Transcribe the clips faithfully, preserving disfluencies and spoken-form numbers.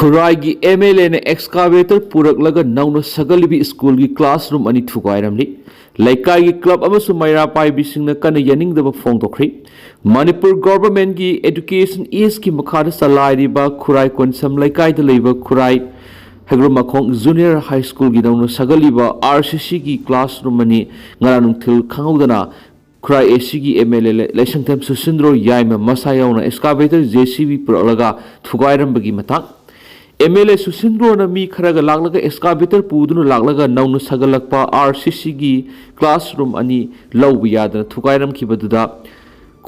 ꯈꯨꯔꯥꯏꯒꯤ M L ꯑꯦꯅ ꯑꯦꯛꯁꯀꯥꯚꯦꯇꯔ ꯄꯨꯔꯛꯂꯒ ꯅꯧꯅ ꯁꯥꯒꯠꯂꯤꯕ ꯁ꯭ꯀꯨꯜꯒꯤ ꯀ꯭ꯂꯥꯁꯔꯨꯝ ꯑꯅꯤ ꯊꯨꯒꯥꯏꯔꯝꯂꯤ꯫ ꯂꯩꯀꯥꯏꯒꯤ ꯀ꯭ꯂꯕ ꯑꯃꯁꯨꯡ ꯃꯩꯔꯥ ꯄꯥꯏꯕꯤꯁꯤꯡꯅ ꯀꯟꯅ ꯌꯥꯅꯤꯡꯗꯕ ꯐꯣꯡꯗꯣꯛꯈ꯭ꯔꯤ꯫ ꯃꯅꯤꯄꯨꯔ ꯒꯣꯚꯔꯟꯃꯦꯟꯠꯀꯤ ꯑꯦꯗꯨꯀꯦꯁꯟ ꯏꯁꯀꯤ ꯃꯈꯥꯗ ꯆꯂꯥꯏꯔꯤꯕ ꯈꯨꯔꯥꯏ ꯀꯣꯟꯁꯝ ꯂꯩꯀꯥꯏꯗ ꯂꯩꯕ ꯈꯨꯔꯥꯏ ꯍꯩꯒ꯭ꯔꯨꯃꯈꯣꯡ ꯖꯨꯅꯤꯌꯔ ꯍꯥꯏ ꯁ꯭ꯀꯨꯜꯒꯤ ꯅꯧꯅ ꯁꯥꯒꯠꯂꯤꯕ ꯑꯥꯔ ꯁꯤ ꯁꯤꯒꯤ ꯀ꯭ꯂꯥꯁꯔꯨꯝ ꯑꯅꯤ ꯉꯔꯥꯡ ꯅꯨꯡꯊꯤꯜ ꯈꯪꯍꯧꯗꯅ ꯈꯨꯔꯥꯏ ꯑꯦ ꯁꯤꯒꯤ ꯑꯦꯝ ꯑꯦꯜ ꯑꯦ ꯂꯩꯁꯪꯊꯦꯝ ꯁꯨꯁꯤꯟꯗ꯭ꯔꯣ ꯌꯥꯏꯃ ꯃꯁꯥ ꯌꯥꯎꯅ ꯑꯦꯛꯁꯀꯥꯚꯦꯇꯔ ꯖꯦ ꯁꯤ ꯕꯤ ꯄꯨꯔꯛꯂꯒ ꯊꯨꯒꯥꯏꯔꯝꯕꯒꯤ ꯃꯇꯥꯡ꯫ ꯑꯦꯝ ꯑꯦꯜ ꯑꯦ ꯁꯨꯁꯤꯟꯗ꯭ꯔꯣꯅ ꯃꯤ ꯈꯔꯒ ꯂꯥꯛꯂꯒ ꯑꯦꯛꯁꯀꯥꯚꯦꯇꯔ ꯄꯨꯗꯨꯅ ꯂꯥꯛꯂꯒ ꯅꯧꯅ ꯁꯥꯒꯠꯂꯛꯄ ꯑꯥꯔ ꯁꯤ ꯁꯤꯒꯤ ꯀ꯭ꯂꯥꯁꯔꯨꯝ ꯑꯅꯤ ꯂꯧꯕ ꯌꯥꯗꯅ ꯊꯨꯒꯥꯏꯔꯝꯈꯤꯕꯗꯨꯗ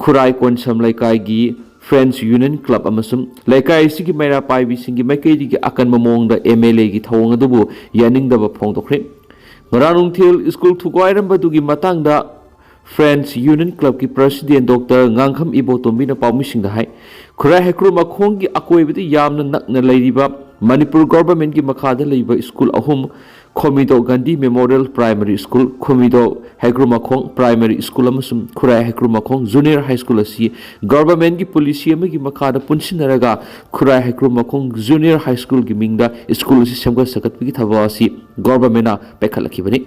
ꯈꯨꯔꯥꯏ ꯀꯣꯟꯁꯝ ꯂꯩꯀꯥꯏꯒꯤ ꯐ꯭ꯔꯦꯟꯁ ꯌꯨꯅꯤꯌꯟ ꯀ꯭ꯂꯕ ꯑꯃꯁꯨꯡ ꯂꯩꯀꯥꯏ ꯑꯁꯤꯒꯤ ꯃꯩꯔꯥ ꯄꯥꯏꯕꯤꯁꯤꯡꯒꯤ ꯃꯥꯏꯀꯩꯗꯒꯤ ꯑꯀꯟꯕ ꯃꯑꯣꯡꯗ ꯑꯦꯝ ꯑꯦꯜ ꯑꯦꯒꯤ ꯊꯧꯑꯣꯡ ꯑꯗꯨꯕꯨ ꯌꯥꯅꯤꯡꯗꯕ ꯐꯣꯡꯗꯣꯛꯈ꯭ꯔꯦ꯫ ꯉꯔꯥꯡ ꯅꯨꯡꯊꯤꯜ ꯁ꯭ꯀꯨꯜ ꯊꯨꯒꯥꯏꯔꯝꯕꯗꯨꯒꯤ ꯃꯇꯥꯡꯗ ꯐ꯭ꯔꯦꯟꯁ ꯌꯨꯅꯤꯌꯟ ꯀ꯭ꯂꯕꯀꯤ ꯄ꯭ꯔꯁꯤꯗꯦꯟ ꯗꯣꯛꯇꯔ ꯉꯥꯡꯈꯝ ꯏꯕꯣꯇꯣꯝꯕꯤꯅ ꯄꯥꯎꯃꯤꯁꯤꯡꯗ ꯍꯥꯏ, ꯈꯨꯔꯥꯏ ꯍꯩꯀ꯭ꯔꯨ ꯃꯈꯣꯡꯒꯤ ꯑꯀꯣꯏꯕꯗ ꯌꯥꯝꯅ ꯅꯛꯅ ꯂꯩꯔꯤꯕ ꯃꯅꯤꯄꯨꯔ ꯒꯣꯚꯔꯟꯃꯦꯟꯠꯀꯤ ꯃꯈꯥꯗ ꯂꯩꯕ ꯁ꯭ꯀꯨꯜ ꯑꯍꯨꯝ, ꯈꯣꯃꯤꯗꯣ ꯒꯥꯟꯙꯤ ꯃꯦꯃꯣꯔꯤꯌꯦꯜ ꯄ꯭ꯔꯥꯏꯃꯔꯤ ꯁ꯭ꯀꯨꯜ, ꯈꯣꯃꯤꯗꯣ ꯍꯩꯀ꯭ꯔꯨ ꯃꯈꯣꯡ ꯄ꯭ꯔꯥꯏꯃꯔꯤ ꯁ꯭ꯀꯨꯜ ꯑꯃꯁꯨꯡ ꯈꯨꯔꯥꯏ ꯍꯩꯀ꯭ꯔꯨ ꯃꯈꯣꯡ ꯖꯨꯅꯤꯌꯔ ꯍꯥꯏ ꯁ꯭ꯀꯨꯜ ꯑꯁꯤ ꯒꯣꯚꯔꯟꯃꯦꯟꯠꯀꯤ ꯄꯣꯂꯤꯁꯤ ꯑꯃꯒꯤ ꯃꯈꯥꯗ ꯄꯨꯟꯁꯤꯟꯅꯔꯒ ꯈꯨꯔꯥꯏ ꯍꯩꯀ꯭ꯔꯨ ꯃꯈꯣꯡ ꯖꯨꯅꯤꯌꯔ ꯍꯥꯏ ꯁ꯭ꯀꯨꯜꯒꯤ ꯃꯤꯡꯗ ꯁ꯭ꯀꯨꯜ ꯑꯁꯤ ꯁꯦꯝꯒꯠ ꯁꯥꯒꯠꯄꯒꯤ ꯊꯕꯛ ꯑꯁꯤ ꯒꯣꯚꯔꯟꯃꯦꯟꯠꯅ ꯄꯥꯏꯈꯠꯂꯛꯈꯤꯕꯅꯤ꯫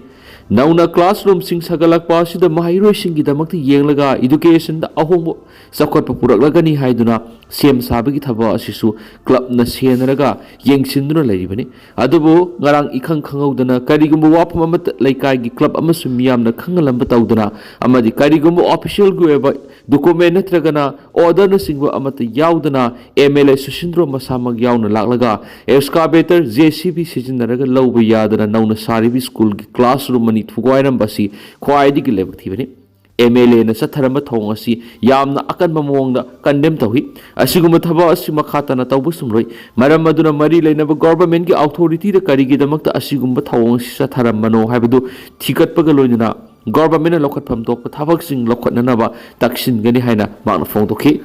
ꯅꯧꯅ ꯀ꯭ꯂꯥꯁꯔꯨꯝꯁꯤꯡ ꯁꯥꯒꯠꯂꯛꯄ ꯑꯁꯤꯗ ꯃꯍꯩꯔꯣꯏꯁꯤꯡꯒꯤꯗꯃꯛꯇ ꯌꯦꯡꯂꯒ ꯏꯗꯨꯀꯦꯁꯟꯗ ꯑꯍꯣꯡꯕ ꯆꯥꯎꯈꯠꯄ ꯄꯨꯔꯛꯂꯒꯅꯤ ꯍꯥꯏꯗꯨꯅ ꯁꯦꯝ ꯁꯥꯕꯒꯤ ꯊꯕꯛ ꯑꯁꯤꯁꯨ ꯀ꯭ꯂꯕꯅ ꯁꯦꯟꯅꯔꯒ ꯌꯦꯡꯁꯤꯟꯗꯨꯅ ꯂꯩꯔꯤꯕꯅꯤ꯫ ꯑꯗꯨꯕꯨ ꯉꯔꯥꯡ ꯏꯈꯪ ꯈꯪꯍꯧꯗꯅ ꯀꯔꯤꯒꯨꯝꯕ ꯋꯥꯐꯝ ꯑꯃꯠꯇ ꯂꯩꯀꯥꯏꯒꯤ ꯀ꯭ꯂꯕ ꯑꯃꯁꯨꯡ ꯃꯤꯌꯥꯝꯅ ꯈꯪꯍꯜꯂꯝꯕ ꯇꯧꯗꯅ ꯑꯃꯗꯤ ꯀꯔꯤꯒꯨꯝꯕ ꯑꯣꯐꯤꯁꯤꯌꯦꯜꯒꯤ ꯑꯣꯏꯕ ꯗꯣꯀꯨꯃꯦꯟ ꯅꯠꯇ꯭ꯔꯒꯅ ꯑꯣꯔꯗꯔꯅꯆꯤꯡꯕ ꯑꯃꯠꯇ ꯌꯥꯎꯗꯅ ꯑꯦꯝ ꯑꯦꯜ ꯑꯦ ꯁꯨꯁꯤꯟꯗ꯭ꯔꯣ ꯃꯁꯥꯃꯛ ꯌꯥꯎꯅ ꯂꯥꯛꯂꯒ ꯑꯦꯛꯁꯀꯥꯚꯦꯇꯔ ꯖꯦ ꯁꯤ ꯕꯤ ꯁꯤꯖꯤꯟꯅꯔꯒ ꯂꯧꯕ ꯌꯥꯗꯅ ꯅꯧꯅ ꯁꯥꯔꯤꯕ ꯁ꯭ꯀꯨꯜꯒꯤ ꯀ꯭ꯂꯥꯁꯔꯨꯝ ꯑꯅꯤ ꯊꯨꯒꯥꯏꯔꯝꯕ ꯑꯁꯤ ꯈ꯭ꯋꯥꯏꯗꯒꯤ ꯂꯥꯏꯕꯛ ꯊꯤꯕꯅꯤ꯫ ꯑꯦꯝ ꯑꯦꯜ ꯑꯦꯅ ꯆꯠꯊꯔꯝꯕ ꯊꯧꯑꯣꯡ ꯑꯁꯤ ꯌꯥꯝꯅ ꯑꯀꯟꯕ ꯃꯑꯣꯡꯗ ꯀꯟꯗꯦꯝ ꯇꯧꯏ꯫ ꯑꯁꯤꯒꯨꯝꯕ ꯊꯕꯛ ꯑꯁꯤ ꯃꯈꯥ ꯇꯥꯅ ꯇꯧꯕ ꯆꯨꯝꯂꯣꯏ꯫ ꯃꯔꯝ ꯑꯗꯨꯅ ꯃꯔꯤ ꯂꯩꯅꯕ ꯒꯣꯚꯔꯟꯃꯦꯟꯠꯀꯤ ꯑꯣꯊꯣꯔꯤꯇꯤꯗ ꯀꯔꯤꯒꯤꯗꯃꯛꯇ ꯑꯁꯤꯒꯨꯝꯕ ꯊꯧꯑꯣꯡ ꯑꯁꯤ ꯆꯠꯊꯔꯝꯕꯅꯣ ꯍꯥꯏꯕꯗꯨ ꯊꯤꯒꯠꯄꯒ ꯂꯣꯏꯅꯅ ꯒꯣꯚꯔꯟꯃꯦꯟꯠꯅ ꯂꯧꯈꯠꯐꯝ ꯊꯣꯛꯄ ꯊꯕꯛꯁꯤꯡ ꯂꯧꯈꯠꯅꯅꯕ ꯇꯛꯁꯤꯟꯒꯅꯤ ꯍꯥꯏꯅ ꯃꯍꯥꯛꯅ ꯐꯣꯡꯗꯣꯛꯈꯤ꯫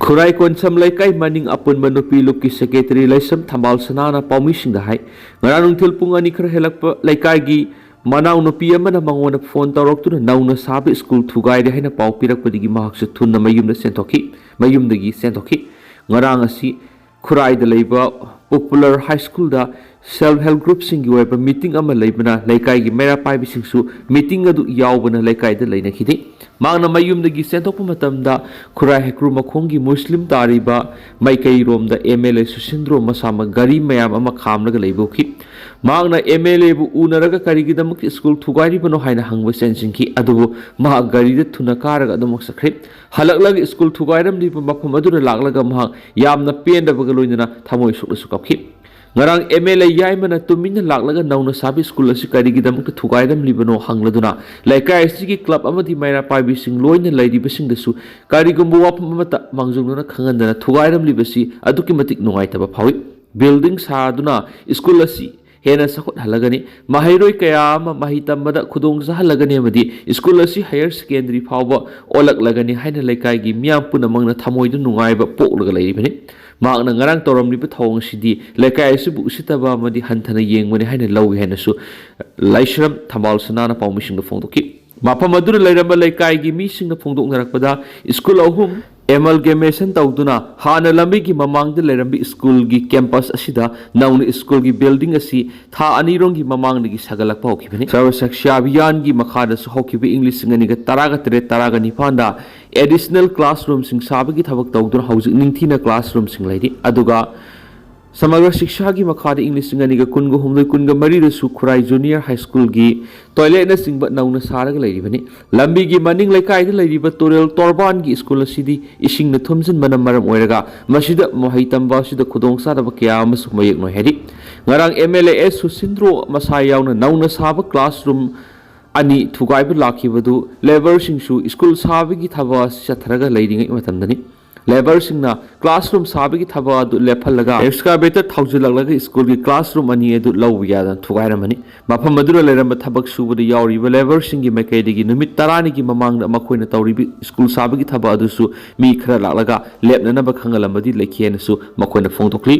ꯈꯨꯔꯥꯏ ꯀꯣꯟꯁꯝ ꯂꯩꯀꯥꯏ ꯃꯅꯤꯡ ꯑꯄꯨꯟꯕ ꯅꯨꯄꯤ ꯂꯨꯞꯀꯤ ꯁꯦꯀ꯭ꯔꯦꯇꯔꯤ ꯂꯩꯁꯝ ꯊꯝꯕꯥꯜ ꯁꯅꯥꯅ ꯄꯥꯎꯃꯤꯁꯤꯡꯗ ꯍꯥꯏ, ꯉꯔꯥꯡ ꯅꯨꯡꯊꯤꯜ ꯄꯨꯡ ꯑꯅꯤ ꯈꯔ ꯍꯦꯜꯂꯛꯄ ꯂꯩꯀꯥꯏꯒꯤ ꯃꯅꯥꯎꯅꯨꯄꯤ ꯑꯃꯅ ꯃꯉꯣꯟꯗ ꯐꯣꯟ ꯇꯧꯔꯛꯇꯨꯅ ꯅꯧꯅ ꯁꯥꯕ ꯁ꯭ꯀꯨꯜ ꯊꯨꯒꯥꯏꯔꯦ ꯍꯥꯏꯅ ꯄꯥꯎ ꯄꯤꯔꯛꯄꯗꯒꯤ ꯃꯍꯥꯛꯁꯨ ꯊꯨꯅ ꯃꯌꯨꯝꯗ ꯆꯦꯟꯊꯣꯛꯈꯤ꯫ ꯃꯌꯨꯝꯗꯒꯤ ꯆꯦꯟꯊꯣꯛꯈꯤ꯫ ꯉꯔꯥꯡ ꯑꯁꯤ ꯈꯨꯔꯥꯏꯗ ꯂꯩꯕ ꯄꯣꯄꯨꯂꯔ ꯍꯥꯏ ꯁ꯭ꯀꯨꯜꯗ ꯁꯦꯜꯐ ꯍꯦꯜꯞ ꯒ꯭ꯔꯨꯞꯁꯤꯡꯒꯤ ꯑꯣꯏꯕ ꯃꯤꯇꯤꯡ ꯑꯃ ꯂꯩꯕꯅ ꯂꯩꯀꯥꯏꯒꯤ ꯃꯩꯔꯥ ꯄꯥꯏꯕꯤꯁꯤꯡꯁꯨ ꯃꯤꯇꯤꯡ ꯑꯗꯨ ꯌꯥꯎꯕꯅ ꯂꯩꯀꯥꯏꯗ ꯂꯩꯅꯈꯤꯗꯦ꯫ ꯃꯍꯥꯛꯅ ꯃꯌꯨꯝꯗꯒꯤ ꯆꯦꯟꯊꯣꯛꯄ ꯃꯇꯝꯗ ꯈꯨꯔꯥꯏ ꯍꯩꯀ꯭ꯔꯨ ꯃꯈꯣꯡꯒꯤ ꯃꯨꯁꯂꯤꯝ ꯇꯥꯔꯤꯕ ꯃꯥꯏꯀꯩꯔꯣꯝꯗ ꯑꯦꯝ ꯑꯦꯜ ꯑꯦ ꯁꯨꯁꯤꯟꯗ꯭ꯔꯣ ꯃꯁꯥꯃꯛ ꯒꯥꯔꯤ ꯃꯌꯥꯝ ꯑꯃ ꯈꯥꯝꯂꯒ ꯂꯩꯕ ꯎꯈꯤ꯫ ꯃꯍꯥꯛꯅ ꯑꯦꯝ ꯑꯦꯜ ꯑꯦꯕꯨ ꯎꯅꯔꯒ ꯀꯔꯤꯒꯤꯗꯃꯛ ꯁ꯭ꯀꯨꯜ ꯊꯨꯒꯥꯏꯔꯤꯕꯅꯣ ꯍꯥꯏꯅ ꯍꯪꯕ ꯆꯦꯟꯁꯤꯟꯈꯤ, ꯑꯗꯨꯕꯨ ꯃꯍꯥꯛ ꯒꯥꯔꯤꯗ ꯊꯨꯅ ꯀꯥꯔꯒ ꯑꯗꯨꯃꯛ ꯆꯠꯈ꯭ꯔꯦ꯫ ꯍꯜꯂꯛꯂꯒ ꯁ꯭ꯀꯨꯜ ꯊꯨꯒꯥꯏꯔꯝꯂꯤꯕ ꯃꯐꯝ ꯑꯗꯨꯗ ꯂꯥꯛꯂꯒ ꯃꯍꯥꯛ ꯌꯥꯝꯅ ꯄꯦꯟꯗꯕꯒ ꯂꯣꯏꯅꯅ ꯊꯃꯣꯏ ꯁꯣꯛꯅꯁꯨ ꯀꯞꯈꯤ꯫ ꯉꯔꯥꯡ ꯑꯦꯝ ꯑꯦꯜ ꯑꯦ ꯌꯥꯏꯃꯅ ꯇꯨꯃꯤꯟꯅ ꯂꯥꯛꯂꯒ ꯅꯧꯅ ꯁꯥꯕ ꯁ꯭ꯀꯨꯜ ꯑꯁꯤ ꯀꯔꯤꯒꯤꯗꯃꯛꯇ ꯊꯨꯒꯥꯏꯔꯝꯂꯤꯕꯅꯣ ꯍꯪꯂꯗꯨꯅ ꯂꯩꯀꯥꯏ ꯑꯁꯤꯒꯤ ꯀ꯭ꯂꯕ ꯑꯃꯗꯤ ꯃꯩꯔꯥ ꯄꯥꯏꯕꯤꯁꯤꯡ ꯂꯣꯏꯅ ꯂꯩꯔꯤꯕꯁꯤꯡꯗꯁꯨ ꯀꯔꯤꯒꯨꯝꯕ ꯋꯥꯐꯝ ꯑꯃꯠꯇ ꯃꯥꯡꯖꯧꯅꯅ ꯈꯪꯍꯟꯗꯅ ꯊꯨꯒꯥꯏꯔꯝꯂꯤꯕꯁꯤ ꯑꯗꯨꯛꯀꯤ ꯃꯇꯤꯛ ꯅꯨꯡꯉꯥꯏꯇꯕ ꯐꯥꯎꯏ꯫ ꯕꯤꯜꯗꯤꯡ ꯁꯥꯗꯨꯅ ꯁ꯭ꯀꯨꯜ ꯑꯁꯤ ꯍꯦꯟꯅ ꯆꯥꯎꯈꯠꯍꯜꯂꯒꯅꯤ꯫ ꯃꯍꯩꯔꯣꯏ ꯀꯌꯥ ꯑꯃ ꯃꯍꯩ ꯇꯝꯕꯗ ꯈꯨꯗꯣꯡ ꯆꯥꯍꯜꯂꯒꯅꯤ ꯑꯃꯗꯤ ꯁ꯭ꯀꯨꯜ ꯑꯁꯤ ꯍꯥꯌꯔ ꯁꯦꯀꯦꯟꯗꯔꯤ ꯐꯥꯎꯕ ꯑꯣꯜꯂꯛꯂꯒꯅꯤ ꯍꯥꯏꯅ ꯂꯩꯀꯥꯏꯒꯤ ꯃꯤꯌꯥꯝ ꯄꯨꯝꯅꯃꯛꯅ ꯊꯃꯣꯏꯗ ꯅꯨꯡꯉꯥꯏꯕ ꯄꯣꯛꯂꯒ ꯂꯩꯔꯤꯕꯅꯤ꯫ ꯃꯍꯥꯛꯅ ꯉꯔꯥꯡ ꯇꯧꯔꯝꯂꯤꯕ ꯊꯧꯑꯣꯡ ꯑꯁꯤꯗꯤ ꯂꯩꯀꯥꯏ ꯑꯁꯤꯕꯨ ꯎꯁꯤꯠꯇꯕ ꯑꯃꯗꯤ ꯍꯟꯊꯅ ꯌꯦꯡꯕꯅꯤ ꯍꯥꯏꯅ ꯂꯧꯏ ꯍꯥꯏꯅꯁꯨ ꯂꯥꯏꯁ꯭ꯔꯝ ꯊꯝꯕꯥꯜ ꯁꯅꯥꯅ ꯄꯥꯎꯃꯤꯁꯤꯡꯗ ꯐꯣꯡꯗꯣꯛꯈꯤ꯫ ꯃꯐꯝ ꯑꯗꯨꯗ ꯂꯩꯔꯝꯕ ꯂꯩꯀꯥꯏꯒꯤ ꯃꯤꯁꯤꯡꯅ ꯐꯣꯡꯗꯣꯛꯅꯔꯛꯄꯗ, ꯁ꯭ꯀꯨꯜ ꯑꯍꯨꯝ ꯑꯦꯃꯜꯒꯦꯃꯦꯁꯟ ꯇꯧꯗꯨꯅ ꯍꯥꯟꯅ ꯂꯝꯕꯤꯒꯤ ꯃꯃꯥꯡꯗ ꯂꯩꯔꯝꯕ ꯁ꯭ꯀꯨꯜꯒꯤ ꯀꯦꯝꯄꯁ ꯑꯁꯤꯗ ꯅꯧꯅ ꯁ꯭ꯀꯨꯜꯒꯤ ꯕꯤꯜꯗꯤꯡ ꯑꯁꯤ ꯊꯥ ꯑꯅꯤꯔꯣꯝꯒꯤ ꯃꯃꯥꯡꯗꯒꯤ ꯁꯥꯒꯠꯂꯛꯄ ꯍꯧꯈꯤꯕꯅꯤ꯫ ꯁꯔꯕ ꯁꯤꯛꯁꯥ ꯑꯚꯤꯌꯥꯟꯒꯤ ꯃꯈꯥꯗꯁꯨ ꯍꯧꯈꯤꯕ ꯏꯪ ꯂꯤꯁꯤꯡ ꯑꯅꯤꯒ ꯇꯔꯥꯒ ꯇꯔꯦꯠ ꯇꯔꯥꯒ ꯅꯤꯄꯥꯟꯗ ꯑꯦꯗꯤꯁꯅꯦꯜ ꯀ꯭ꯂꯥꯁꯔꯨꯝꯁꯤꯡ ꯁꯥꯕꯒꯤ ꯊꯕꯛ ꯇꯧꯗꯨꯅ ꯍꯧꯖꯤꯛ ꯅꯤꯡꯊꯤꯅ ꯀ꯭ꯂꯥꯁꯔꯨꯝꯁꯤꯡ ꯂꯩꯔꯤ꯫ ꯑꯗꯨꯒ ꯁꯃꯒ꯭ꯔ ꯁꯤꯛꯁꯥꯒꯤ ꯃꯈꯥꯗ ꯏꯪ ꯂꯤꯁꯤꯡ ꯑꯅꯤꯒ ꯀꯨꯟꯒ ꯍꯨꯝꯗꯣꯏ ꯀꯨꯟꯒ ꯃꯔꯤꯗꯁꯨ ꯈꯨꯔꯥꯏ ꯖꯨꯅꯤꯌꯔ ꯍꯥꯏ ꯁ꯭ꯀꯨꯜꯒꯤ ꯇꯣꯏꯂꯦꯠꯅꯆꯤꯡꯕ ꯅꯧꯅ ꯁꯥꯔꯒ ꯂꯩꯔꯤꯕꯅꯤ꯫ ꯂꯝꯕꯤꯒꯤ ꯃꯅꯤꯡ ꯂꯩꯀꯥꯏꯗ ꯂꯩꯔꯤꯕ ꯇꯨꯔꯦꯜ ꯇꯣꯔꯕꯥꯟꯒꯤ ꯁ꯭ꯀꯨꯜ ꯑꯁꯤꯗꯤ ꯏꯁꯤꯡꯅ ꯊꯨꯝꯖꯤꯟꯕꯅ ꯃꯔꯝ ꯑꯣꯏꯔꯒ ꯃꯁꯤꯗ ꯃꯍꯩ ꯇꯝꯕ ꯑꯁꯤꯗ ꯈꯨꯗꯣꯡꯆꯥꯗꯕ ꯀꯌꯥ ꯑꯃꯁꯨ ꯃꯥꯌꯣꯛꯅꯩ ꯍꯥꯏꯔꯤ꯫ ꯉꯔꯥꯡ ꯑꯦꯝ ꯑꯦꯜ ꯑꯦ ꯑꯦꯁ ꯁꯨꯁꯤꯟꯗ꯭ꯔꯣ ꯃꯁꯥ ꯌꯥꯎꯅ ꯅꯧꯅ ꯁꯥꯕ ꯀ꯭ꯂꯥꯁꯔꯨꯝ ꯑꯅꯤ ꯊꯨꯒꯥꯏꯕ ꯂꯥꯛꯈꯤꯕꯗꯨ ꯂꯦꯕꯔꯁꯤꯡꯁꯨ ꯁ꯭ꯀꯨꯜ ꯁꯥꯕꯒꯤ ꯊꯕꯛ ꯑꯁꯤ ꯆꯠꯊꯔꯒ ꯂꯩꯔꯤꯉꯩ ꯃꯇꯝꯗꯅꯤ꯫ ꯂꯦꯕꯔꯁꯤꯡꯅ ꯀ꯭ꯂꯥꯁꯔꯨꯝ ꯁꯥꯕꯒꯤ ꯊꯕꯛ ꯑꯗꯨ ꯂꯦꯞꯍꯜꯂꯒ ꯑꯦꯛꯁꯀꯥꯚꯦꯇꯔ ꯊꯧꯖꯤꯜꯂꯛꯂꯒ ꯁ꯭ꯀꯨꯜꯒꯤ ꯀ꯭ꯂꯥꯁꯔꯨꯝ ꯑꯅꯤ ꯑꯗꯨ ꯂꯧꯕ ꯌꯥꯗꯅ ꯊꯨꯒꯥꯏꯔꯝꯕꯅꯤ꯫ ꯃꯐꯝ ꯑꯗꯨꯗ ꯂꯩꯔꯝꯕ ꯊꯕꯛ ꯁꯨꯕꯗ ꯌꯥꯎꯔꯤꯕ ꯂꯦꯕꯔꯁꯤꯡꯒꯤ ꯃꯥꯏꯀꯩꯗꯒꯤ ꯅꯨꯃꯤꯠ ꯇꯔꯥꯅꯤꯒꯤ ꯃꯃꯥꯡꯗ ꯃꯈꯣꯏꯅ ꯇꯧꯔꯤꯕ ꯁ꯭ꯀꯨꯜ ꯁꯥꯕꯒꯤ ꯊꯕꯛ ꯑꯗꯨꯁꯨ ꯃꯤ ꯈꯔ ꯂꯥꯛꯂꯒ ꯂꯦꯞꯅꯅꯕ ꯈꯪꯍꯜꯂꯝꯕꯗꯤ ꯂꯩꯈꯤ ꯍꯥꯏꯅꯁꯨ ꯃꯈꯣꯏꯅ ꯐꯣꯡꯗꯣꯛꯂꯤ꯫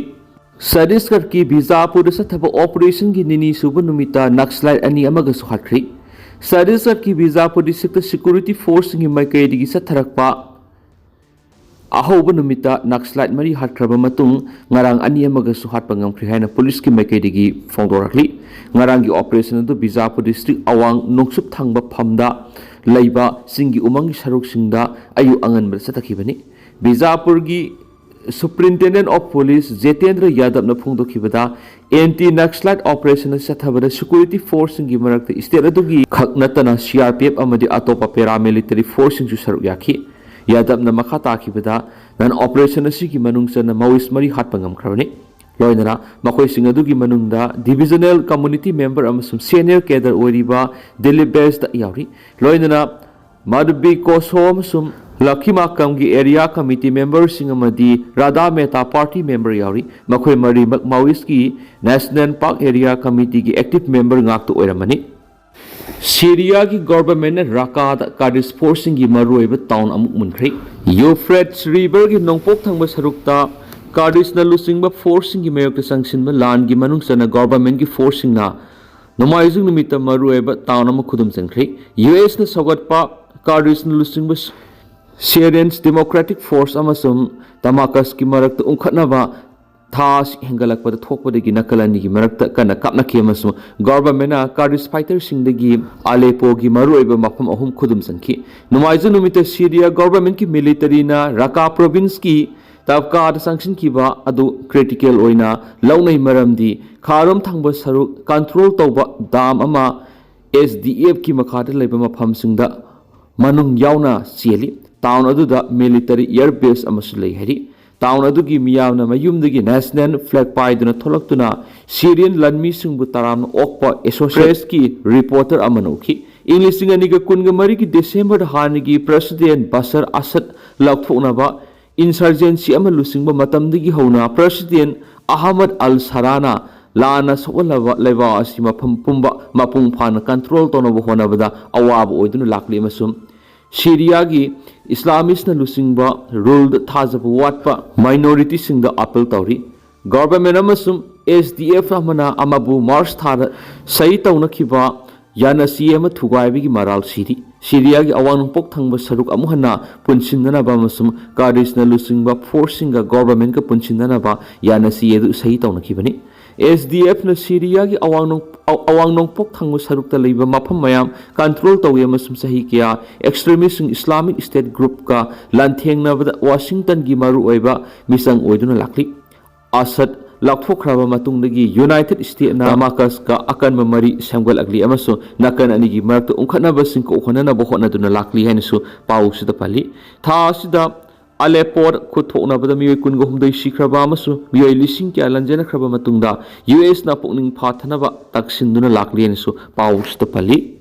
ꯁꯠꯇꯤꯁꯒꯔꯀꯤ ꯕꯤꯖꯥꯄꯨꯔꯗ ꯆꯠꯊꯕ ꯑꯣꯄꯔꯦꯁꯟꯒꯤ ꯅꯤꯅꯤ ꯁꯨꯕ ꯅꯨꯃꯤꯠꯇ ꯅꯛꯁꯂꯥꯏꯠ ꯑꯅꯤ ꯑꯃꯒꯁꯨ ꯍꯥꯠꯈ꯭ꯔꯦ꯫ ꯁꯠꯇꯤꯁꯒꯔꯀꯤ ꯕꯤꯖꯥꯄꯨꯔ ꯗꯤꯁꯇ꯭ꯔꯤꯛꯇ ꯁꯦꯀ꯭ꯌꯨꯔꯤꯇꯤ ꯐꯣꯔꯁꯁꯤꯡꯒꯤ ꯃꯥꯏꯀꯩꯗꯒꯤ ꯆꯠꯊꯔꯛꯄ ꯑꯍꯧꯕ ꯅꯨꯃꯤꯠꯇ ꯅꯛꯁꯂꯥꯏꯠ ꯃꯔꯤ ꯍꯥꯠꯈ꯭ꯔꯕ ꯃꯇꯨꯡ, ꯉꯔꯥꯡ ꯑꯅꯤ ꯑꯃꯒꯁꯨ ꯍꯥꯠꯄ ꯉꯝꯈ꯭ꯔꯦ ꯍꯥꯏꯅ ꯄꯨꯂꯤꯁꯀꯤ ꯃꯥꯏꯀꯩꯗꯒꯤ ꯐꯣꯡꯗꯣꯔꯛꯂꯤ꯫ ꯉꯔꯥꯡꯒꯤ ꯑꯣꯄꯔꯦꯁꯟ ꯑꯗꯨ ꯕꯤꯖꯥꯄꯨꯔ ꯗꯤꯁꯇ꯭ꯔꯤꯛ ꯑꯋꯥꯡ ꯅꯣꯡꯆꯨꯞ ꯊꯪꯕ ꯐꯝꯗ ꯂꯩꯕ ꯆꯤꯡꯒꯤ ꯎꯃꯪꯒꯤ ꯁꯔꯨꯛꯁꯤꯡꯗ ꯑꯌꯨꯛ ꯑꯉꯟꯕꯗ ꯆꯠꯊꯈꯤꯕꯅꯤ꯫ ꯕꯤꯖꯥꯄꯨꯔꯒꯤ Superintendent of Police ꯖꯤꯇꯦꯟꯗ꯭ꯔ ꯌꯥꯗꯕꯅ ꯐꯣꯡꯗꯣꯛꯈꯤꯕꯗ, ꯑꯦꯟꯇꯤ ꯅꯛꯁꯂꯥꯏꯠ ꯑꯣꯄꯔꯦꯁꯟ ꯑꯁꯤ ꯆꯠꯊꯕꯗ ꯁꯦꯀ꯭ꯌꯨꯔꯤꯇꯤ ꯐꯣꯔꯁꯁꯤꯡꯒꯤ ꯃꯔꯛꯇ ꯁ꯭ꯇꯦꯠ ꯑꯗꯨꯒꯤ ꯈꯛ ꯅꯠꯇꯅ ꯁꯤ ꯑꯥꯔ ꯄꯤ ꯑꯦꯐ ꯑꯃꯗꯤ ꯑꯇꯣꯞꯄ ꯄꯦꯔꯥꯃꯤꯂꯤꯇꯔꯤ ꯐꯣꯔꯁꯁꯤꯡꯁꯨ ꯁꯔꯨꯛ ꯌꯥꯈꯤ꯫ ꯌꯥꯗꯕꯅ ꯃꯈꯥ ꯇꯥꯈꯤꯕꯗ, ꯅꯟ ꯑꯣꯄꯔꯦꯁꯟ ꯑꯁꯤꯒꯤ ꯃꯅꯨꯡ ꯆꯟꯅ ꯃꯥꯑꯣꯏꯁ ꯃꯔꯤ ꯍꯥꯠꯄ ꯉꯝꯈ꯭ꯔꯕꯅꯤ꯫ ꯂꯣꯏꯅꯅ ꯃꯈꯣꯏꯁꯤꯡ ꯑꯗꯨꯒꯤ ꯃꯅꯨꯡꯗ ꯗꯤꯕꯤꯖꯅꯦꯜ ꯀꯝꯃꯨꯅꯤꯇꯤ ꯃꯦꯝꯕꯔ ꯑꯃꯁꯨꯡ ꯁꯦꯅꯤꯌꯔ ꯀꯦꯗꯔ ꯑꯣꯏꯔꯤꯕ ꯗꯤꯂꯤꯞ ꯕꯦꯁꯇ ꯌꯥꯎꯔꯤ꯫ ꯂꯣꯏꯅꯅ ꯃꯥꯗꯕꯤ ꯀꯣꯁꯣ ꯑꯃꯁꯨꯡ ꯂꯈꯤꯃꯥꯀꯝꯒꯤ ꯑꯦꯔꯤꯌꯥ ꯀꯃꯤꯇꯤ ꯃꯦꯝꯕꯔꯁꯤꯡ ꯑꯃꯗꯤ ꯔꯥꯙꯥ ꯃꯦꯍꯇꯥ ꯄꯥꯔꯇꯤ ꯃꯦꯝꯕꯔ ꯌꯥꯎꯔꯤ꯫ ꯃꯈꯣꯏ ꯃꯔꯤꯃꯛ ꯃꯥꯑꯣꯏꯁꯀꯤ ꯅꯦꯁꯅꯦꯜ ꯄꯥꯛ ꯑꯦꯔꯤꯌꯥ ꯀꯃꯤꯇꯤꯒꯤ ꯑꯦꯛꯇꯤꯚ ꯃꯦꯝꯕꯔ ꯉꯥꯛꯇ ꯑꯣꯏꯔꯝꯃꯅꯤ꯫ ꯁꯤꯔꯤꯌꯥꯒꯤ ꯒꯣꯚꯔꯟꯃꯦꯟꯠꯅ ꯔꯥꯀꯥꯗ ꯀꯥꯔꯗꯤꯁ ꯐꯣꯔꯁꯁꯤꯡꯒꯤ ꯃꯔꯨꯑꯣꯏꯕ ꯇꯥꯎꯟ ꯑꯃꯨꯛ ꯃꯨꯟꯈ꯭ꯔꯦ꯫ ꯌꯨꯐ꯭ꯔꯦꯠꯁ ꯔꯤꯚꯔꯒꯤ ꯅꯣꯡꯄꯣꯛ ꯊꯪꯕ ꯁꯔꯨꯛꯇ ꯀꯥꯔꯗꯤꯁꯅ ꯂꯨꯆꯤꯡꯕ ꯐꯣꯔꯁꯁꯤꯡꯒꯤ ꯃꯥꯌꯣꯛꯇ ꯆꯪꯁꯤꯟꯕ ꯂꯥꯟꯒꯤ ꯃꯅꯨꯡ ꯆꯟꯅ ꯒꯣꯚꯔꯟꯃꯦꯟꯠꯀꯤ ꯐꯣꯔꯁꯁꯤꯡꯅ ꯅꯣꯡꯃꯥꯏꯖꯤꯡ ꯅꯨꯃꯤꯠꯇ ꯃꯔꯨꯑꯣꯏꯕ ꯇꯥꯎꯟ ꯑꯃ ꯈꯨꯗꯨꯝ ꯆꯟꯈ꯭ꯔꯦ꯫ ꯌꯨ ꯑꯦꯁꯅ ꯁꯧꯒꯠꯄ ꯀꯥꯔꯗꯤꯁꯅ ꯂꯨꯆꯤꯡꯕ ꯁꯤꯔꯤꯌꯟꯁ ꯗꯦꯃꯣꯀ꯭ꯔꯦꯇꯤꯛ ꯐꯣꯔꯁ ꯑꯃꯁꯨꯡ ꯗꯃꯥꯀꯁꯀꯤ ꯃꯔꯛꯇ ꯎꯪꯈꯠꯅꯕ ꯊꯥ ꯑꯁꯤ ꯍꯦꯟꯒꯠꯂꯛꯄꯗ ꯊꯣꯛꯄꯗꯒꯤ ꯅꯥꯀꯜ ꯑꯅꯤꯒꯤ ꯃꯔꯛꯇ ꯀꯟꯅ ꯀꯥꯞꯅꯈꯤ ꯑꯃꯁꯨꯡ ꯒꯣꯚꯔꯟꯃꯦꯟꯠꯅ ꯀꯥꯔꯗꯤꯁ ꯐꯥꯏꯇꯔꯁꯤꯡꯗꯒꯤ ꯑꯂꯦꯄꯣꯒꯤ ꯃꯔꯨꯑꯣꯏꯕ ꯃꯐꯝ ꯑꯍꯨꯝ ꯈꯨꯗꯨꯝ ꯆꯟꯈꯤ꯫ ꯅꯣꯡꯃꯥꯏꯖꯤꯡ ꯅꯨꯃꯤꯠꯇ ꯁꯤꯔꯤꯌꯥ ꯒꯣꯚꯔꯟꯃꯦꯟꯠꯀꯤ ꯃꯤꯂꯤꯇꯔꯤꯅ ꯔꯥꯀꯥ ꯄ꯭ꯔꯣꯚꯤꯟꯁꯀꯤ ꯇꯕꯀꯥꯗ ꯆꯪꯁꯤꯟꯈꯤꯕ ꯑꯗꯨ ꯀ꯭ꯔꯤꯇꯤꯀꯦꯜ ꯑꯣꯏꯅ ꯂꯧꯅꯩ, ꯃꯔꯝꯗꯤ ꯈꯥꯔꯣꯝ ꯊꯪꯕ ꯁꯔꯨꯛ ꯀꯟꯇ꯭ꯔꯣꯜ ꯇꯧꯕ ꯗꯥꯝ ꯑꯃ ꯑꯦꯁ ꯗꯤ ꯑꯦꯐꯀꯤ ꯃꯈꯥꯗ ꯂꯩꯕ ꯃꯐꯝꯁꯤꯡꯗ ꯃꯅꯨꯡ ꯌꯥꯎꯅ ꯆꯦꯜꯂꯤ꯫ ꯇꯥꯎꯟ ꯑꯗꯨꯗ ꯃꯤꯂꯤꯇꯔꯤ ꯑꯦꯌꯔ ꯕꯦꯁ ꯑꯃꯁꯨ ꯂꯩ ꯍꯥꯏꯔꯤ꯫ ꯇꯥꯎꯟ ꯑꯗꯨꯒꯤ ꯃꯤꯌꯥꯝꯅ ꯃꯌꯨꯝꯗꯒꯤ ꯅꯦꯁꯅꯦꯜ ꯐ꯭ꯂꯦꯒ ꯄꯥꯏꯗꯨꯅ ꯊꯣꯛꯂꯛꯇꯨꯅ ꯁꯤꯔꯤꯌꯟ ꯂꯥꯟꯃꯤꯁꯤꯡꯕꯨ ꯇꯔꯥꯝꯅ ꯑꯣꯛꯄ ꯑꯦꯁꯣꯁꯤꯌꯦꯠꯀꯤ ꯔꯤꯄꯣꯔꯇꯔ ꯑꯃꯅ ꯎꯈꯤ꯫ ꯏꯪ ꯂꯤꯁꯤꯡ ꯑꯅꯤꯒ ꯀꯨꯟꯒ ꯃꯔꯤꯒꯤ ꯗꯤꯁꯦꯝꯕꯔꯗ ꯍꯥꯟꯅꯒꯤ ꯄ꯭ꯔꯦꯁꯤꯗꯦꯟꯠ ꯕꯁꯔ ꯑꯁꯗ ꯂꯧꯊꯣꯛꯅꯕ ꯏꯟꯁꯔꯖꯦꯟꯁꯤ ꯑꯃ ꯂꯨꯆꯤꯡꯕ ꯃꯇꯝꯗꯒꯤ ꯍꯧꯅ ꯄ꯭ꯔꯦꯁꯤꯗꯦꯟꯠ ꯑꯍꯃꯗ ꯑꯜ ꯁꯔꯥꯅ ꯂꯥꯟꯅ ꯁꯣꯛꯍꯜꯂꯕ ꯂꯩꯕꯥꯛ ꯑꯁꯤ ꯃꯐꯝ ꯄꯨꯝꯕ ꯃꯄꯨꯡ ꯐꯥꯅ ꯀꯟꯇ꯭ꯔꯣꯜ ꯇꯧꯅꯕ ꯍꯣꯠꯅꯕꯗ ꯑꯋꯥꯕ ꯑꯣꯏꯗꯨꯅ ꯂꯥꯛꯂꯤ ꯑꯃꯁꯨꯡ ꯁꯤꯔꯤꯌꯥꯒꯤ ꯏꯁꯂꯥꯃꯤꯁꯅ ꯂꯨꯆꯤꯡꯕ ꯔꯨꯜꯗ ꯊꯥꯖꯕ ꯋꯥꯠꯄ ꯃꯥꯏꯅꯣꯔꯤꯇꯤꯁꯤꯡꯗ ꯑꯥꯄꯤꯜ ꯇꯧꯔꯤ꯫ ꯒꯣꯚꯔꯟꯃꯦꯟꯠ ꯑꯃꯁꯨꯡ ꯑꯦꯁ ꯗꯤ ꯑꯦꯐ ꯑꯃꯅ ꯑꯃꯕꯨ ꯃꯥꯔꯆ ꯊꯥꯗ ꯁꯍꯤ ꯇꯧꯅꯈꯤꯕ ꯌꯥꯅꯆꯦ ꯑꯃ ꯊꯨꯒꯥꯏꯕꯒꯤ ꯃꯔꯥꯜ ꯁꯤꯔꯤ꯫ ꯁꯤꯔꯤꯌꯥꯒꯤ ꯑꯋꯥꯡ ꯅꯣꯡꯄꯣꯛ ꯊꯪꯕ ꯁꯔꯨꯛ ꯑꯃꯨꯛ ꯍꯟꯅ ꯄꯨꯟꯁꯤꯟꯅꯅꯕ ꯑꯃꯁꯨꯡ ꯀꯥꯔꯗꯤꯁꯅ ꯂꯨꯆꯤꯡꯕ ꯐꯣꯔꯁꯁꯤꯡꯒ ꯒꯣꯚꯔꯟꯃꯦꯟꯠꯀ ꯄꯨꯟꯁꯤꯟꯅꯅꯕ ꯌꯥꯅꯁꯤ ꯑꯗꯨ ꯁꯍꯤ ꯇꯧꯅꯈꯤꯕꯅꯤ꯫ ꯑꯦꯁ ꯗꯤ ꯑꯦꯐꯅ ꯁꯤꯔꯤꯌꯥꯒꯤ ꯑꯋꯥꯡ ꯅꯣꯡ-, ꯑꯋꯥꯡ ꯅꯣꯡꯄꯣꯛ ꯊꯪꯕ ꯁꯔꯨꯛꯇ ꯂꯩꯕ ꯃꯐꯝ ꯃꯌꯥꯝ ꯀꯟꯇ꯭ꯔꯣꯜ ꯇꯧꯏ ꯑꯃꯁꯨꯡ ꯆꯍꯤ ꯀꯌꯥ ꯑꯦꯛꯁꯇ꯭ꯔꯤꯃꯤꯁ꯭ꯠꯁꯤꯡ ꯏꯁꯂꯥꯃꯤꯛ ꯁ꯭ꯇꯦꯠ ꯒ꯭ꯔꯨꯞꯀ ꯂꯥꯟꯊꯦꯡꯅꯕꯗ ꯋꯥꯁꯤꯡꯇꯟꯒꯤ ꯃꯔꯨꯑꯣꯏꯕ ꯃꯤꯆꯪ ꯑꯣꯏꯗꯨꯅ ꯂꯥꯛꯂꯤ꯫ ꯑꯁꯗ ꯂꯥꯎꯊꯣꯛꯈ꯭ꯔꯕ ꯃꯇꯨꯡꯗꯒꯤ ꯌꯨꯅꯥꯏꯇꯦꯗ ꯁ꯭ꯇꯦꯠꯅ ꯗꯃꯥꯀꯁꯀ ꯑꯀꯟꯕ ꯃꯔꯤ ꯁꯦꯝꯒꯠꯂꯛꯂꯤ ꯑꯃꯁꯨꯡ ꯅꯥꯀꯟ ꯑꯅꯤꯒꯤ ꯃꯔꯛꯇ ꯎꯪꯈꯠꯅꯕꯁꯤꯡ ꯀꯣꯛꯍꯟꯅꯅꯕ ꯍꯣꯠꯅꯗꯨꯅ ꯂꯥꯛꯂꯤ ꯍꯥꯏꯅꯁꯨ ꯄꯥꯎꯁꯤꯗ ꯄꯜꯂꯤ꯫ ꯊꯥ ꯑꯁꯤꯗ ꯑꯂꯦꯄꯣꯗ ꯈꯨꯠ ꯊꯣꯛꯅꯕꯗ ꯃꯤꯑꯣꯏ ꯀꯨꯟꯒ ꯍꯨꯝꯗꯣꯏ ꯁꯤꯈ꯭ꯔꯕ ꯑꯃꯁꯨꯡ ꯃꯤꯑꯣꯏ ꯂꯤꯁꯤꯡ ꯀꯌꯥ ꯂꯥꯟꯖꯦꯟꯅꯈ꯭ꯔꯕ ꯃꯇꯨꯡꯗ ꯌꯨ ꯑꯦꯁꯅ ꯄꯨꯛꯅꯤꯡ ꯐꯥꯊꯅꯕ ꯇꯛꯁꯤꯟꯗꯨꯅ ꯂꯥꯛꯂꯤ ꯍꯥꯏꯅꯁꯨ ꯄꯥꯎꯁꯤꯗ ꯄꯜꯂꯤ꯫